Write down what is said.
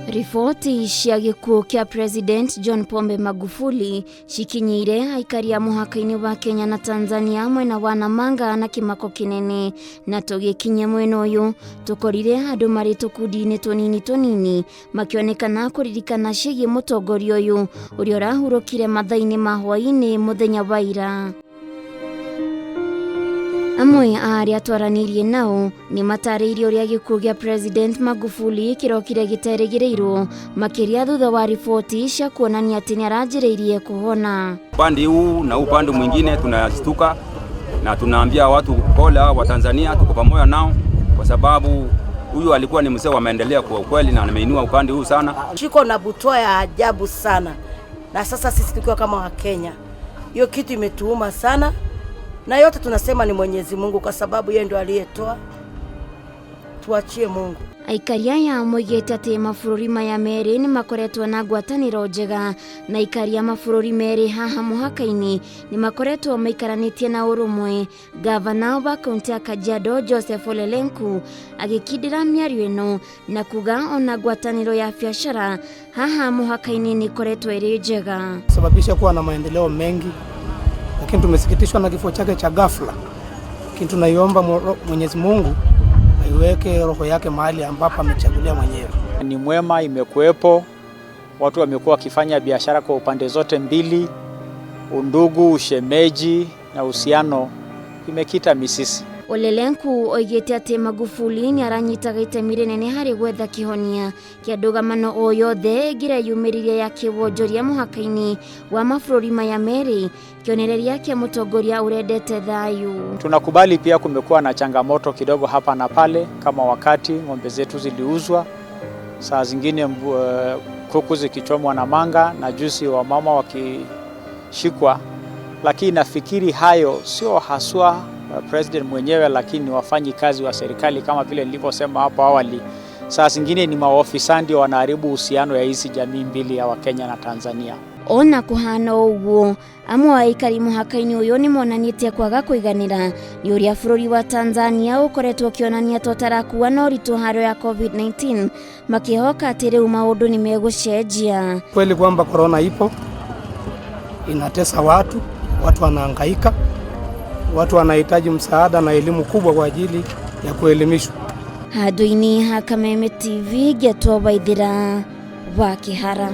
Riboti cia gĩkuũ kĩa President John Pombe Magufuli cikinyĩire aikari a mũhaka-inĩ wa Kenya na Tanzania mwena wa Namanga na kĩmako kĩnene. Na tũgĩkinya mwena ũyũ tũkorire andũ marĩ tũkundi-inĩ tũnini tũnini makĩonekana kũririkana ciĩgiĩ mũtongoria ũyũ ũrĩa ũrahurũkire mathaa-inĩ ma hwaĩ-inĩ mũthenya wa ira. Amwe a arĩa twaranĩirie nao nĩ matarĩirie ũrĩa gĩkuũ gĩa President Magufuli kĩrokire gĩterĩgĩrĩirwo, makĩria thutha wa riboti cia kuonania atĩ nĩ aranjĩrĩirie kũhona. Upande huu na upande mwingine tunashtuka na tunaambia watu pole wa Tanzania, tuko pamoja nao kwa sababu huyu alikuwa ni mzee wa maendeleo kwa ukweli, na ameinua upande huu sana. Shiko na butwaa ya ajabu sana, na sasa sisi tukiwa kama Wakenya, hiyo kitu imetuuma sana, na yote tunasema ni Mwenyezi Mungu kwa sababu yeye ndio aliyetoa. Tuachie Mungu. Aikari aya moigĩte atĩ mabũrũri maya merĩ nĩ makoretwo na ngwatanĩro njega, na aikari a mabũrũri merĩ haha mũhaka-inĩ nĩ makoretwo maikaranĩtie na ũrũmwe. Gavana wa kaunti ya Kajiado Joseph Ole Lenku agĩkindĩra mĩario ĩno na kuga ona ngwatanĩro ya biacara haha mũhaka-inĩ nĩ ĩkoretwo ĩrĩ njega. Sababisha kuwa na maendeleo mengi, lakini tumesikitishwa na kifo chake cha ghafla, lakini tunaiomba Mwenyezi Mungu aiweke roho yake mahali ambapo amechagulia mwenyewe. Ni mwema, imekuwepo, watu wamekuwa wakifanya biashara kwa upande zote mbili, undugu, ushemeji na uhusiano imekita misisi. Ole Lenku oigĩte atĩ Magufuli nĩ aranyitaga itemi rĩnene harĩ gwetha kĩhonia kĩa ndũgamano o yothe ĩngĩreyumĩririe ya kĩwonjoria mũhaka-inĩ wa mabũrũri maya merĩ, kĩonereria kĩa mũtongoria ũrendete thayũ. Tunakubali pia kumekuwa na changamoto kidogo hapa na pale, kama wakati ng'ombe zetu ziliuzwa, saa zingine kuku zikichomwa na manga na juzi wamama wakishikwa, lakini nafikiri hayo sio haswa president mwenyewe, lakini wafanyi kazi wa serikali kama vile nilivyosema hapo awali. Saa zingine ni maofisa ndio wanaharibu uhusiano ya hizi jamii mbili ya Wakenya na Tanzania. Ona kuhana ũguo, amwe a aikari mũhaka-inĩ ũyũ nĩ monanĩtie kwaga kũiganĩra nĩ ũrĩa bũrũri wa Tanzania ũkoretwo ũkĩonania ta ũtarakuwa na ũritũ haro ya COVID-19, makĩhoka atĩ rĩu maũndũ nĩ megũcenjia. Kweli kwamba korona ipo, inatesa watu, watu wanahangaika, watu wanahitaji msaada na elimu kubwa kwa ajili ya kuelimishwa. Handũ-inĩ ha Kameme TV, Getwo Waithĩra wa Kĩhara.